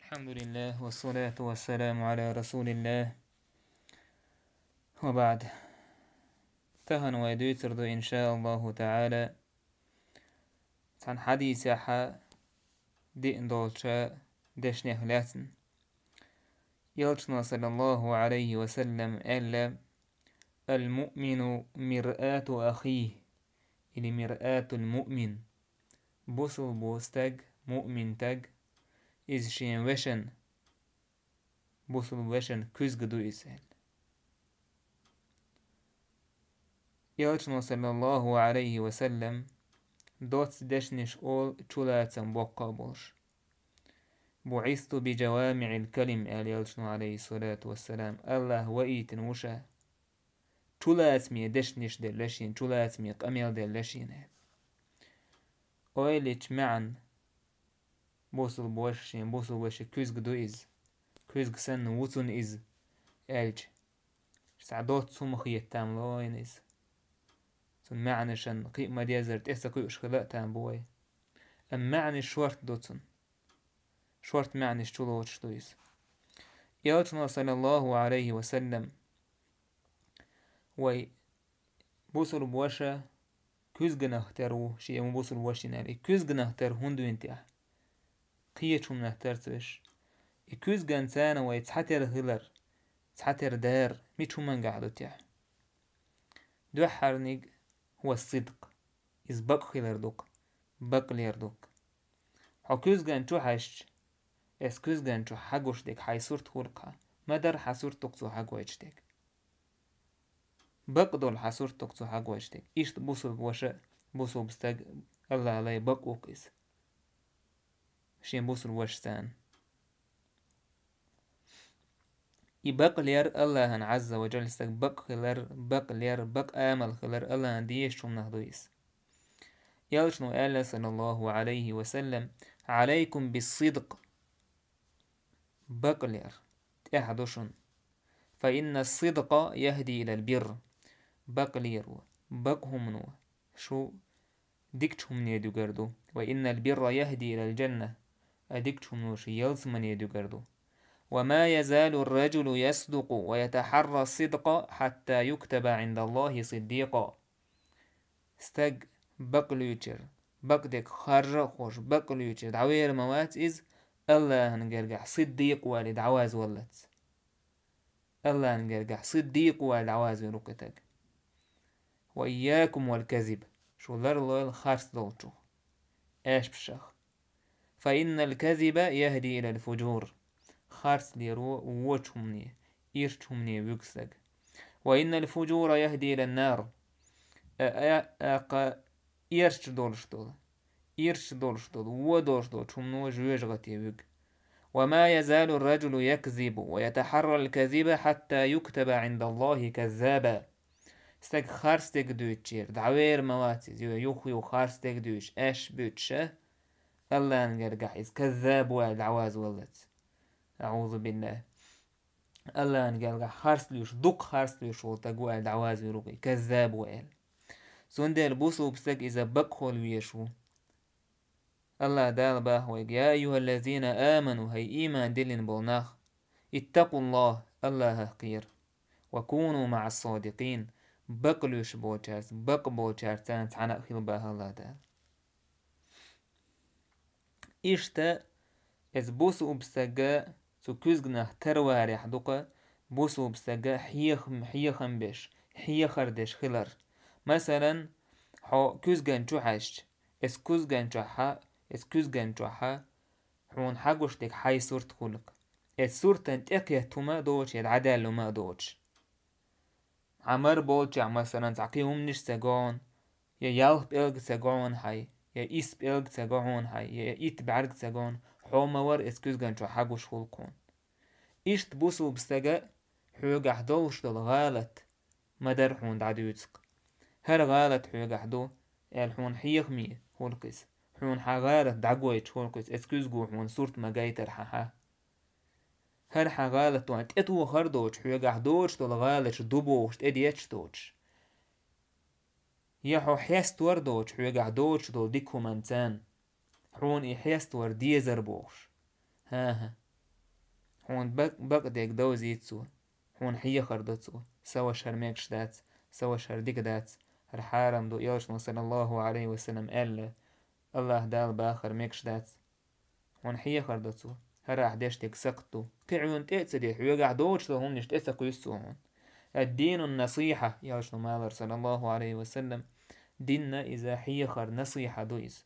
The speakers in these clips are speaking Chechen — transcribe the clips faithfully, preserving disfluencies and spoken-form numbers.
الحمد لله والصلاة والسلام على رسول الله وبعد. Тахана вай дуьйцур ду, иншааллаху таӀала, цхьана хьадисехь деана долчу дешнех лаьцна. Элчано, саллаллаху Ӏалайхи ва саллам, аьлла: «Ал-муъмину миръату ахих», или «миръатул муъмин». Бусулба стаг, муъмин стаг, иза шен вешан, бусулба вешан куьзга ду иза, аьлла. Элчано, саллаллаху Ӏалайхи ва саллам, доцца дешнаш олу чулацам боккха а болуш. «БуӀисту би жавамиӀил калим», аьлла Элчано, Ӏалайхиссалату вассалам, АллахӀа ваийтина ву ша. Чулацаме дешнаш делла шена, чулацаме къамел делла шена, аьлла. Ойла йича маьӀна, бусулба ваша шен, бусулба ваша куьзга ду иза, куьзга санна ву цунна иза, аьлча, цхьа доцца хӀума хета там лойна иза. Цунна маьӀнашан кхиъ ма-деззара тӀе ца кхуьуш хила а там бу вай. Амма маьӀнаш шорта ду цунна. Шорта маьӀнаш чулоцуш ду иза. Элчано, саллаллаху Ӏалайхи ва саллам, вай бусулба ваша куьзганах тера ву, шен ву бусулба вашина аьлла. И куьзганах тера хӀунда вина техьа? Кхечу хӀуманах тера ца веш. И куьзганца вай цхьатера хилар, цхьатера дар мича хӀумангахь ду техьа? Дуьххьарниг хӀуа сидкъ, иза бакъ хилар ду-кх, бакълер ду-кх. Хьо куьзган чу хьаьжча, эс куьзган чу хьагуш дерг хьайн сурт хуьлу-кх хьан, ма-дарра хьан сурт ду-кх цо хьагойтуш дерг. Бакъ долу хьан сурт ду-кх цо хьагойтуш дерг. Иштта бусулба ваша, бусулба стаг, АллахӀ лай, бакъ ву-кх иза шен бусулба ваша санна. И бакълер АллахӀан, Ӏазза ва Жалла, стаг бакъ хилар, бакълер, бакъ амал хилар АллахӀан дезачу хӀуманах ду иза. Элчано аьлла, саллаллаху Ӏалайхи ва саллам: «Ӏалайкум бис-сидкъ». Бакълер тӀехь ду шуна. «Фа инна ас-сидкъа яхӀди илал бирр». Бакълеро, бакъ хӀумано шу дикачу хӀумане дуьгур ду. «Ва иннал бирра яхӀди илал жанна», а дикачу хӀумано шу ялсамане дуьгур ду. «Ва ма язалу ар-раджулу ясдукъу ва ятахьарра ас-сидкъа хьатта юктаба Ӏиндаллахи сиддикъа». Стаг бакъ луьйчура, бакъ дерг харжа а хууш, бакъ луьйчура дӀавер ма вац иза, АллахӀан гергахь сиддикъ валий дӀавазваллалц. АллахӀан гергахь сиддикъ валий дӀавазвер ву-кх и стаг. «Ва ийякум вал казиб», шу ларлойла харц долчух, аьшпашах. «Фа иннал казиба яхӀди илал фуджур». Харцлеро вочу хӀумане, ирчу хӀумане вуьгу стаг. «Ва иннал фуджура яхӀди илан нар». А, а, а, кха, ирча долуш долу, ирча долуш долу, вон долуш долчу хӀумано жоьжахате вуьгу. «Ва ма язалу ар-раджулу якзибу ва ятахьаррал казиба хьатта юктаба Ӏиндаллахи каззаба». Стаг харц дерг дуьйцучура дӀавер ма вац иза, юха-юха харц дерг дуьйцуш, аьшпаш буьйцуш а, АллахӀан гергахь иза каззаб валий дӀавазваллалц. АӀузу биллахӀ. АллахӀан гергахь харц луьйш, дукха харц луьйш волу стаг валий дӀавазвер ву-кх и, каззаб ву аьлла. Цундела бусулба стаг иза бакъхула везаш ву. АллахӀ Дала боху вайга: «Я айюхаллазина аману», хӀай ийман диллина болу нах, «иттакъуллахӀ», АллахӀах кхера, «ва куну маӀас-садикъин», бакъ луьйш болчаьрца, бакъ болчаьрца цхьаьна а хила боху АллахӀ Дала. Иштта, иза бусулба стага цу куьзганах тарварехь ду-кх бусулба стага хьехам, хьехам беш, хьехар деш хилар. Масалан, хьо куьзган чу хьаьжча, эс куьзган чохь а, эс куьзган чохь а хьуна хьагуш дерг хьайн сурт хуьлу-кх. Эс суртан тӀекхетта хӀума а доцуш, я дӀадаьлла хӀума а доцуш. Ӏамар болчохь, масалан, цхьа кхин хӀуманаш ца го хьуна, я ялх пӀелг ца го хьуна хьайн, я исс пӀелг ца го хьуна хьайн, я итт бӀаьрг ца го хьуна, хьо ма вара эс куьзган чохь хьагуш хуьлу-кх хьуна. Иштта бусулба стага хьоьгахь долуш долу гӀалат ма-дарра хьуна дӀадуьйцу-кх. ХӀара гӀалат хьоьгахь ду, аьлла хьуна хьехаме хуьлу-кх иза. Хьуна хьан гӀалат дӀагойтуш хуьлу-кх иза, эс куьзго хьуна сурт ма гайтархьама. ХӀара хьан гӀалат ду, тӀетохар доцуш, хьоьгахь доцуш долу гӀалаташ ду бохуш, тӀедетташ доцуш. Я хьо хьеставар доцуш, хьоьгахь доцуш долу дика хӀуманца, хьуна и хьеставар дезар бохуш. ХӀан-хӀа. Хьуна бакъ-, бакъдерг довзийт цо. Хьуна хьехар до цо. Са ваша хӀара мегаш дац, са ваша хӀара дика дац, хӀара хьарам ду, элчано, саллаллаху Ӏалайхи ва саллам, аьлла. АллахӀ Дала баха хӀара мегаш дац. Хьуна хьехар до цо. ХӀара ахь деш дерг сакхт ду. Кхин хьуна тӀе а ца де, хьоьгахь доцуш долу хӀуманаш тӀе ца кхуьссу хьуна. Ад-дину ан-насихьа, элчано ма аллара, саллаллаху Ӏалайхи ва саллам, дин иза хьехар, насихьа ду иза.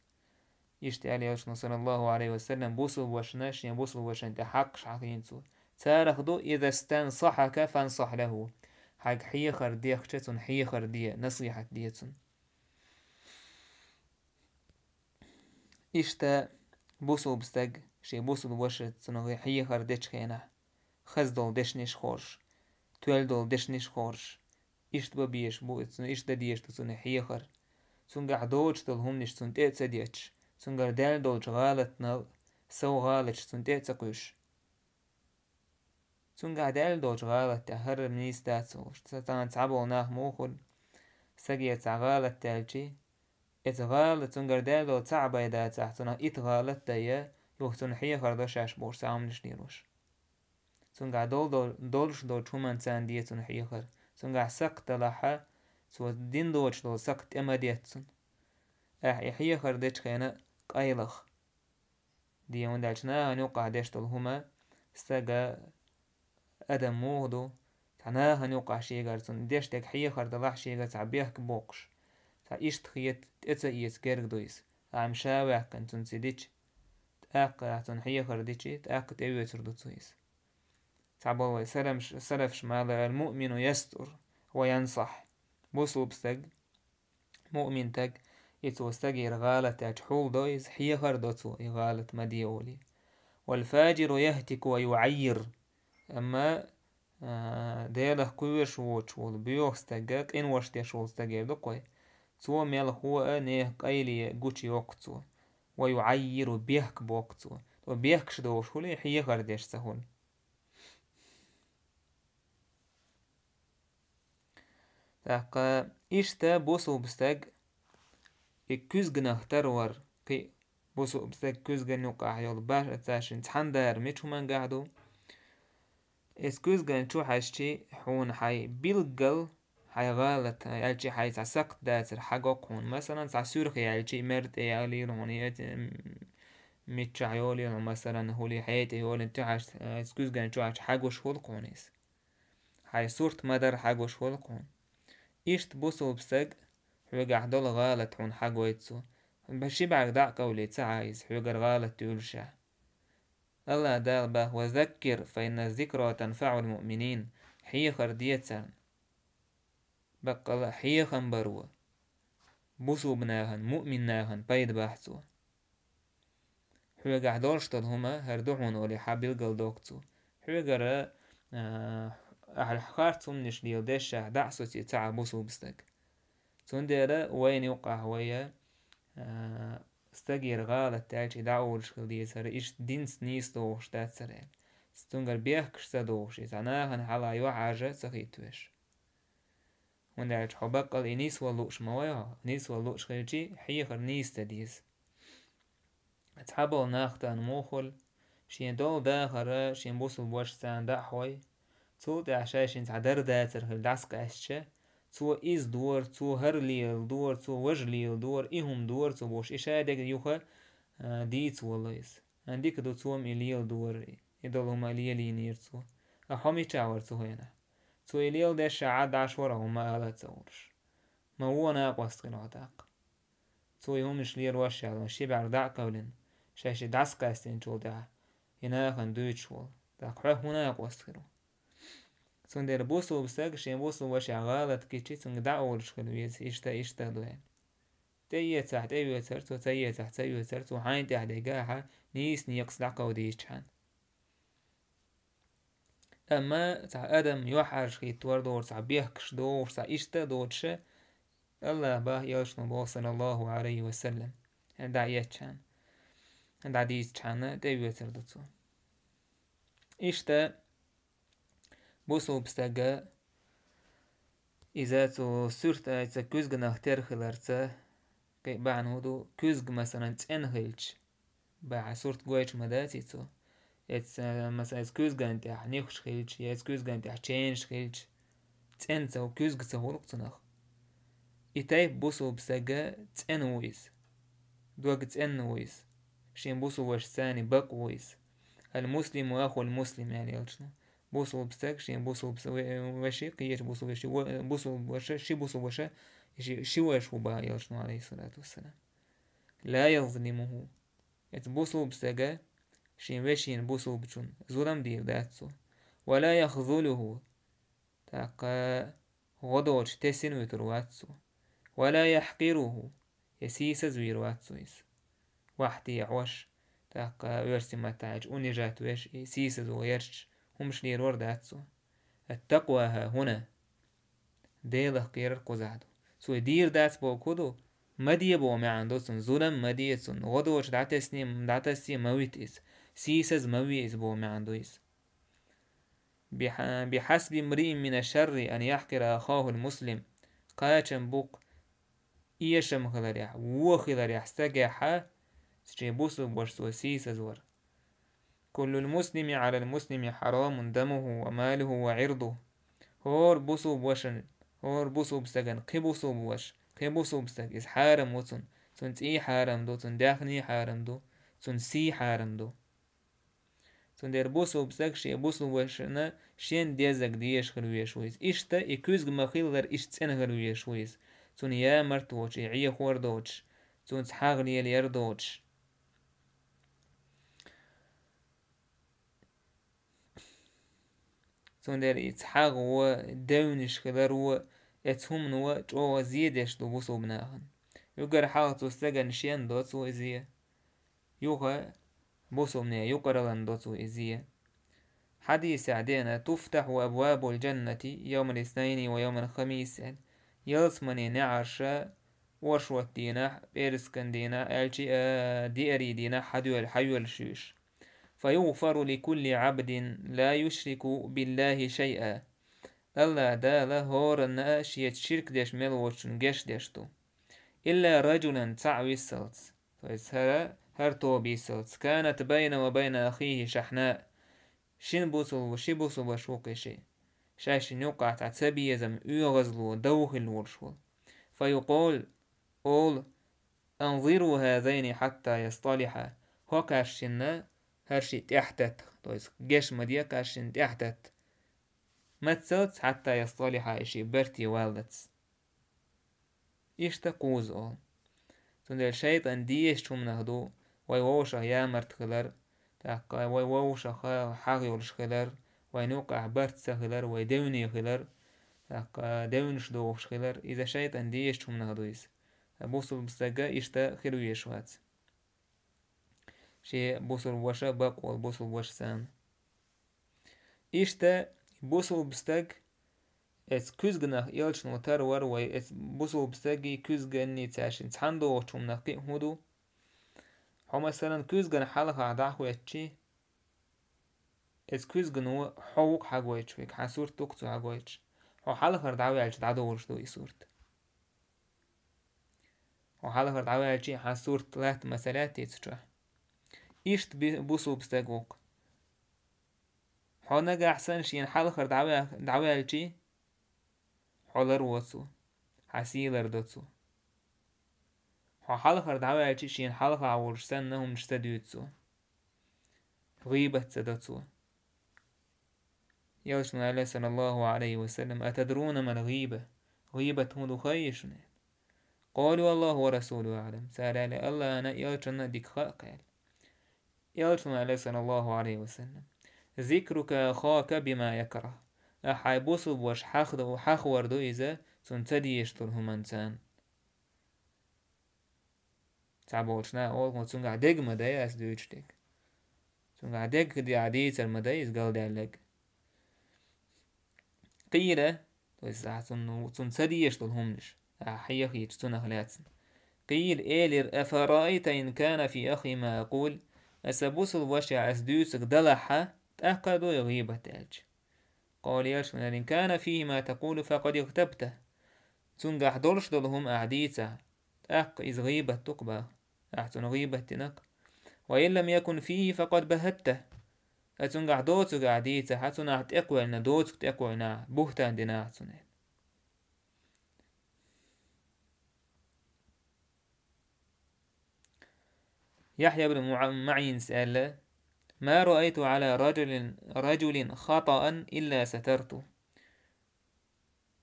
Иштта аьлла элчано, саллаллаху Ӏалайхи ва саллам, бусулба вашана, шен бусулба вашана тӀе хьакъаш хьахийна цо. Царах ду: «Иза стансахьака фансахь лаху». Хьайга хьехар дехча, цунна хьехар де, насихьат де цунна. Иштта бусулба стаг шен бусулба ваша цунах хьехар дечу хенахь, хаза долу дешнаш хоржуш, тоьлла долу дешнаш хоржуш, иштта бан безаш бу, цунна иштта дан дезаш ду цунна хьехар. Цуьнгахь доцуш долу хӀуманаш цунна тӀе а ца детташ, цуьнгара даьлла долчу гӀалатанал сов гӀалаташ цунна тӀе а ца кхуьссуш. Цуьнгахь даьлла долчу гӀалат тӀехь хӀара нийса дац олуш, ца-, цхьана цхьаболу нах муха хуьлу, стаге цхьа гӀалат даьлчи, эца гӀала цуьнгара даьлла долу цхьаъ бен дацахь, цунах итт гӀалат дан я, юха цунна хьехар до шаьш бохуш, цхьа хӀуманаш лелош. Цуьнгахь дол-, дол-, долуш долчу хӀуманца де цунна хьехар. Цуьнгахь сакхт далахьа, цо дина доцуш долу сакхт тӀе ма детта цунна. Ахь и хьехар дечу хенахь къайлаха де, хӀунда аьлча нахана юккъахь деш долу хӀума стага, адам муха ду, цхьа нахана юккъахь шегара цунна деш дерг хьехар далахь шегара цхьа бехк боккхуш, цхьа иштта хета, тӀе ца эца герга ду иза. Амма ша ваьккхина цунна ца дича, тӀаккха цунна хьехар дичи, тӀаккха тӀеоьцур ду цо иза. Цхьаболу вай саламш-, салафаш ма аллара: «Ал-муъмину ястур ва янсахь». Бусулба стаг, муъмин стаг, и цо стагера гӀалат даьлча хьулдо иза, хьехар до цо, и гӀалат ма де олий. «Вал-фаджиру яхтику ва юӀаййир». Амма, а, Делах кхоьруш воцуш волу боьха стаг, къинош деш волу стагера ду-кх вай. Цо мелхо а, нехан къайле а гучуйоккху цо. «Ва юӀаййиру», бехк боккху цо. Цо бехкаш долуш хуьлий, хьехар деш ца хуьлу. ТӀаккха иштта бусулба стаг и куьзганах тара вар, кхин бусулба стаг куьзган юккъахь йолу башха цаьршинца цхьаьна дара мича хӀумангахь ду? Эс куьзган чу хьаьжчи хьуна хьайн билггал хьайн гӀалат, аьлчи хьайн цхьа сакхт дацар хьагоккху хьуна. Масалан, цхьа суьрх яьлчи, мер тӀе ялийла хьуна, я, м, миччахь йолийла хьуна, масалан, хӀули хье тӀе йолийла, тӀехьаш, э, эс куьзган чу хьаьжчи хьагуш хуьлу-кх хьуна иза. Хьайн сурт ма-дарра хьагуш хуьлу-кх хьуна. Иштта бусулба стаг хьоьгахь долу гӀалат хьуна хьагойту цо. Ши бӀаьрг дӀа а кӀовлий ца Ӏа иза, хьоьгара гӀалат дуьйлушехь. АллахӀ Дала боху: «Ва заккир, фа инна зикра танфаӀул муъминин». Хьехар де царна. Баккъала хьехам баро бусулба нахана, муъмин нахана пайда боху цо. Хьоьгахь долуш долу хӀума хӀара ду хьуна олий хьан билгалдоккху цо. Хьоьгара, а, ахьа харц хӀуманаш леладешшехь дӀа а соций ца Ӏа бусулба стаг. Цундела вайна юккъахь вай, а, стагера гӀалат даьлчи дӀа а олуш хила дезара, иштта динца нийса догӀуш дац хӀара аьлла. Цуьнгара бехкаш ца догӀуш, иза нахана хьала юьхьӀаьржа ца хӀиттавеш. ХӀунда аьлча хьо баккъала и нисвала лууш ма вай хьо, нисвала лууш хилчи, хьехар нийса ца деза. Цхьаболу нах тӀан мухула, шен долу дахара, шен бусулба ваша царна дӀа а хьой, цул тӀаьхьа шайшинца цхьа дар дацар хила дӀасакъаьстича, цо иза дора, цо хӀара леладора, цо важа леладора, и хӀума дора цо бохуш, и шадерг юха, а, дийца волу иза. Ан дика ду цо-м и леладора, и долу хӀума лелийнера цо. А хьо мичахь вара цу хенахь? Цо и леладешшехь Ӏа дӀаш вара хьуна ма ала а ца олуш. Ма вон накъост хила хьо тӀаккха. Цо и хӀуманаш лелош яьлла, ши бӀаьрг дӀа а кӀовлина, шаьш и дӀасакъаьстинчул тӀаьхьа, и нахана дуьйцуш волу. ТӀаккха хьо хӀун накъост хир ву? Цундела бусулба стаг шен бусулба вашехь гӀалат гичи, цуьнга дӀа а олуш хила веза, иштта, иштта ду аьлла. ТӀеэцахь тӀеоьцура цо, ца эцахь ца оьцура цо, хьайна тӀехь дерг ахьа нийса некъаца дӀакховдийчхьана. Амма цхьа адам юьхьӀаьржа хӀиттор дора, цхьа бехкаш догӀуш, цхьа иштта а доцуша, АллахӀа боху, элчано боху, саллаллаху Ӏалайхи ва саллам, дӀаэцчхьана, дӀадийцчхьана тӀеоьцур ду цо. Иштта бусулба стага иза цу суьрта айца куьзганах тера хиларца, кхин бахьана хӀун ду, куьзга, масалан, цӀена хилча, бахьа сурт гойтуш ма даций цо. эца, масала, эца куьзган тӀехь нихаш хилча, я эца куьзган тӀехь ченаш хилча, цӀена ца, куьзга ца хӀуллакх цунах. И тайпа бусулба сага цӀена ву иза. Дог цӀена ву иза. Шен бусулба ваша царна бакъ ву иза. Аль-муслиму ахуль муслим, аьлла элчано. Бусулба стаг шен бусулба с-, ве-, веший, кхечу бусулба веший, во-, бусулба ваша, ши бусулба ваша, ши, ши ваша ву баха элчано, алейхиссалату вассалам. Ла язлимуху. Эца бусулба стага шен вешин бусулбачун зулам дийр дац цо. Ва ла яхзулуху. ТӀаккха гӀо доцуш тесина вуьтур вац цо. Ва ла яхькъируху, я сийсаз вийр вац цо иза. Вахьте Ӏош, тӀаккха оьрсийн маттахь аьлча унижать веш, и сийсазо ярчаш хӀумаш лелор дац цо. Ат-такъва хӀа хӀуна. Делах кхерар кхузахь ду. Цо и дийр дац боху хӀун ду? Ма де боху маьӀна ду цунна, зулам ма де цунна, гӀо доцуш дӀатесне, дӀатассе ма вита иза, сийсаз ма ве иза боху маьӀна ду иза. Биха-, бихьасби мриин мина шарри ан яхькъира ахахул муслим. Кхачам бу-кх эшам хиларехь, вон хиларехь стагехьа, шен бусулба вашас сийсаз вар. Куллул муслими алал муслими хьарамун дамуху ва малуху ва Ӏирдуху. ХӀора бусулба вашан, хӀора бусулба стаган кхин бусулба ваша, кхин бусулба стаг, иза хьарам ву цунна. Цунна цӀий хьарам ду, цунна даьхний хьарам ду, цунна сий хьарам ду. Цундела бусулба стаг шен бусулба вашана шен дезаг дезаш хила везаш ву иза. Иштта и куьзга ма-хиллара, иштта цӀена хила везаш ву иза. Цунна ямарт доцуш, и Ӏехор доцуш, цунца хьагӀ лелаяр доцуш. Цундела и цхьагӀ ву, девнаш хилар ву, эца хӀумано чӀогӀа зе деш ду бусулба нахана. Уггар хьалха цу стагана шен доцу и зе. Юха бусулбане юкъараллан доцу и зе. Хьадисехь деана: «Туфтахьу абвабул джаннати йовмал иснайни ва йовмал хамис», аьлла. Ялсаманин неӀарша оршот дийнахь, пӀераскан дийнахь, аьлчи а, диарий дийнахь хьадоьлла, хьайоьллуш ю уьш. «Фа югфару ли кулли Ӏабдин ла юшрику биллахи шайъа». АллахӀ Дала хӀоранна а шеца ширк деш мел воцучун геш деш ду. «Илла раджулан», цхьаъ виссалц. То есть хӀара, хӀара тоба йиссалц. «Канат байна ва байна ахихи шахьна». Шин бусулба, ши бусулба ву кхин ши. Шаьш шин юккъахь цхьа цабезам, оьгӀазло, дов хилла волуш волу. «Фа юкъол», олу: «Анзиру хазайни хьатта ясталиха». ХӀокхаьршинна хӀара шиъ тӀаьхьататта, то есть геш ма де кхаьршинна тӀаьхьататта. Маццалц хьатта ясталиха, и шиъ барте валлалц. Иштта кхуза олу. Цундела шайтӀан дезачу хӀуманах ду вай вовшах ямарт хилар, тӀаккха вай вовшах хьагӀ йолуш хилар, вайн юккъехь барт ца хилар, вай девне хилар, тӀаккха девнаш дохуш хилар, иза шайтӀан дезачу хӀуманах ду иза. Бусулба стага иштта хир веш вац. Шен бусулба ваша бакъволу бусулба ваша санна. Иштта бусулба стаг эцу куьзганах элчано тарвар вай, эцу бусулба стаги куьзганни цаьршинна цхьаьна догӀучу хӀуманах кхин а хӀун ду? Хьо, масалан, куьзгана хьалхахь дӀахӀоьттичи, эцу куьзгано хьо ву-кх хьагойтуш, вайга хьан сурт ду-кх цо хьагойтуш. Хьо хьалхара дӀаваьлча дӀадолуш ду и сурт. Хьо хьалхара дӀаваьлчи, хьан сурт латта масала тӀе цу чохь. Иштта би-, бусулба стаг ву-кх. Хьо нагахь санна шена хьалхара дӀаваь-, дӀаваьлчи, хьо лар во цо, хьан сий лар до цо. Хьо хьалхара дӀаваьлчи, шена хьалха волуш санна хӀуманаш ца дуьйцу цо. ГӀийбат ца до цо. Элчано аьлла, саллаллаху алейхи ва саллям: «Атадруна мал гӀийба?» ГӀийбат хӀун ду хаьий шуна? Къалу: «Аллаху ва расулуху аълам». Цара аьлла: «Аллахьана а, элчанна а дика хаьа», аьлла. Элчано аьлла, саллаллаху алейхи ва саллям: «Зикрука ахака бима якрах». Ахьа хьайн бусулба ваша хьахда-, хьахвар ду иза, цунна ца дезаш долу хӀуманца. Цхьаболчу наха олу, цуьнгахь дерг ма дай ас дуьйцуш дерг. Цуьнгахь дерг дийцар ма дай иза галдаьлларг. Кхийра, то есть, ахьа цунна, цунна ца дезаш долу хӀуманаш, ахьа хьехийча цунах лаьцна. Кхийра элира: «Афараайта ин кана фи ахи ма акъул?» Аса бусулба вашехь ас дуьйцург далахьа, тӀаккха а ду и гӀийбат аьлча. Къала, элчано аьлла: «Ин кана фихи ма такъулу, факъад игътабтах». Цуьнгахь долуш долу хӀума ахьа дийцахь, тӀаккха иза гӀийбат ду-кх боху. Ахьа цунна гӀийбат дина-кх. «Ва ин лам якун фихи, факъад бахаттах». Ткъа цуьнгахь доцург ахь дийцахь, цунах тӀекхоьллина, доцург тӀекхоьллина ахь, бухӀтан дина ахь цунна. Яхья ибн Муа-, МаӀинас аьлла: «ما رأيت على رجل، رجل خطأ إلا سترته».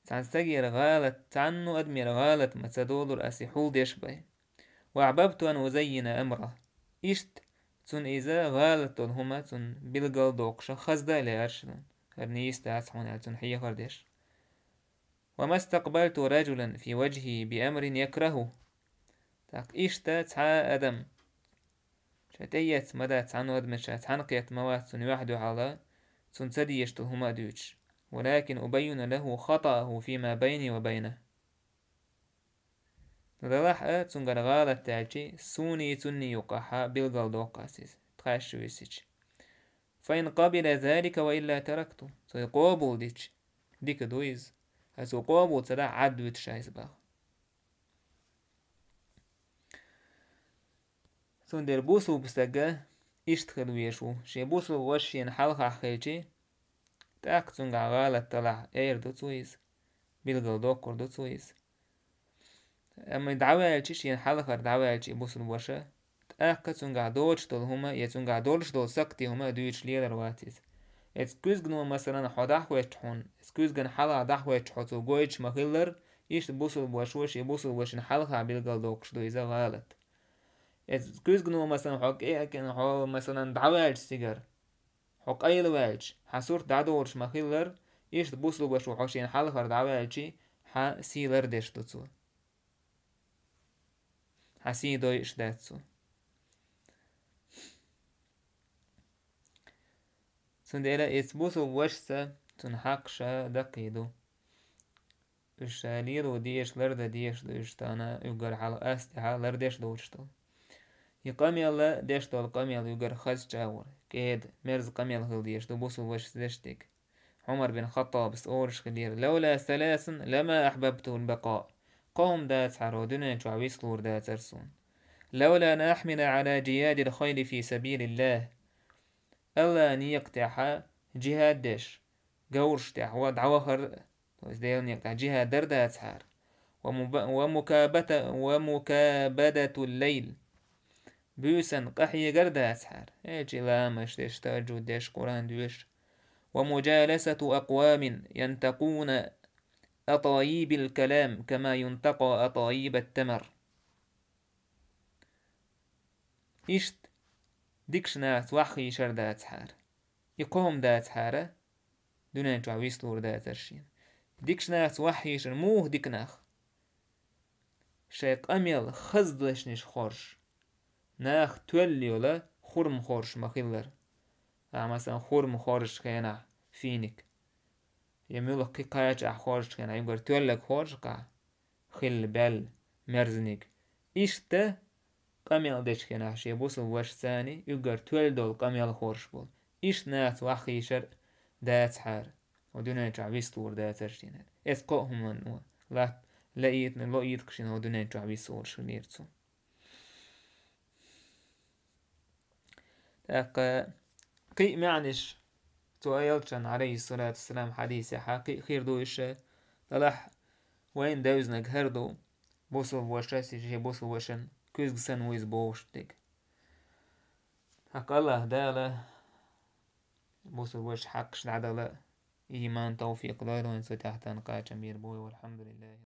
Цхьана стагера гӀалат, цхьанна адамера гӀалат ма ца долура ас и хьулдеш бен. «وأحببت أن أزين أمره». Иштта цунна иза гӀалат долу хӀума цунна билгал доккхуша хазда а лаьара шуна. ХӀара нийса дац хьуна аьлла цунна хьехар деш. «وما استقبلت رجلا في وجهه بأمر يكرهه». ТӀаккха иштта цхьа а адам ша тӀеэцна ма дац цхьанна адамаша, цхьаьна кхетта ма вац цунна юьхь-дуьхьал, цунна ца дезаш долу хӀума а дуьйцуш. «ولكن أبين له خطأه فيما بيني وبينه». Ну, делахь а, цуьнгара гӀалат даьлчи, суний цунний юкъахьа билгал доккху ас иза, тхаьш висича. «فإن قبل ذلك وإلا تركته». Цо и къобал дича, дика ду иза. Ткъа цо къобал ца дахь, Ӏад вуьтуш ас иза боху. Цундела бусулба стага иштта хила везаш ву. Шен бусулба ваша шена хьалхахь хилчи, тӀаккха цуьнгахь гӀалат далахь, эр ду цо иза, билгал доккхур ду цо иза. Амма дӀаваьлчи, шена хьалхара дӀаваьлчи бусулба ваша, тӀаккха цуьнгахь доцуш долу хӀума я цуьнгахь долуш долу сакхте хӀума а дуьйцуш лелар вац иза. Эцу куьзгано, масалан, хьо дӀахӀоьттича хьуна, эцу куьзгана хьалха дӀахӀоьттича хьо цо гойтуш ма-хиллара, иштта бусулба вашо шен бусулба вашина хьалха билгал доккхуш ду иза гӀалат. Эцу куьзгано, масалан, хьо кӀе-, хьо, масалан, дӀаваьлча цигара, хьо къайлаваьлча, хьан сурт дӀадолуш ма-хиллара, иштта бусулба вашо хьо шена хьалхара дӀаваьлчи, хьан сий лардеш ду цо. Хьан сий дойуш дац цо. Цундела эцу бусулба вашаца цуьнан хьакъ ша даккхий ду. Уьш ша лело дезаш, лардан дезаш ду уьш, тахана уггар хьалха ас тӀехь лардеш доцуш долу. И къамел деш долу къамел уггар хаза чӀагӀо, кӀеда, мерза къамел хила дезаш ду бусулба вашас деш дерг. Ӏумар бин Хаттабас олуш хилира: «لولا ثلاث لما أحببت البقاء». Кхо хӀума дацахьара, дуьнен чохь вислур дацара суна. «لولا أن أحمل على جياد الخيل في سبيل الله». АллахӀан некъа тӀехь жихӀад деш, говраш тӀехь ва дӀавахар, то есть Делан некъа тӀехь жихӀад дар дацахьара. «ومب-، ومكابت-، ومكابدة الليل». Буьйсан къахьегар дацахьара. Элчи ламаш деш, тахӀажжуд деш, Къуръан доьшуш. «ومجالسة أقوام ينتقون أطايب الكلام كما ينتقى أطايب التمر». Иштта дикачу нахаца ваха хийшар дацахьара. И кхо хӀума дацахьара, дуьнен чохь вислур дацара шена. Дикачу нахаца ваха хийшар, муха дика нах? Шайн къамел хаза дешнаш хоржуш, нах тоьлла йолу хурма хоржуш ма-хиллара. Ахьа, масалан, хурма хоржучу хенахь, финик, я муьлхха кхин кхача ахь хоржучу хенахь, уггар тоьллаг хоржу-кх ахь, хилла баьлла, мерзаниг. Иштта къамел дечу хенахь шен бусулба вашаца уггар тоьлла долу къамел хоржуш болу. Иштта нахаца ваха хийшар дацахьара, хӀокху дуьнен чохь вислур дацара шена. Эцу кхо хӀуманна лат-, лаийта-, лоуьйту-кх шена хӀокху дуьнен чохь вислур шена цо. ТӀаккха кхин а маьӀнаш цо аьллачун, Ӏалайхиссалату вассалам, хьадисехь кхин а хир ду уьш, делахь вайна девзинарг хӀара ду, бусулба вашас, шен бусулба вашана куьзга санна ву иза бохуш дерг. ТӀаккха АллахӀ Дала бусулба вашан хьакъаш дӀадала иман, тавфикъ лойла вайна, цу тӀехь тхан кхачам бийр бу вай, валхьамдулиллахӀи.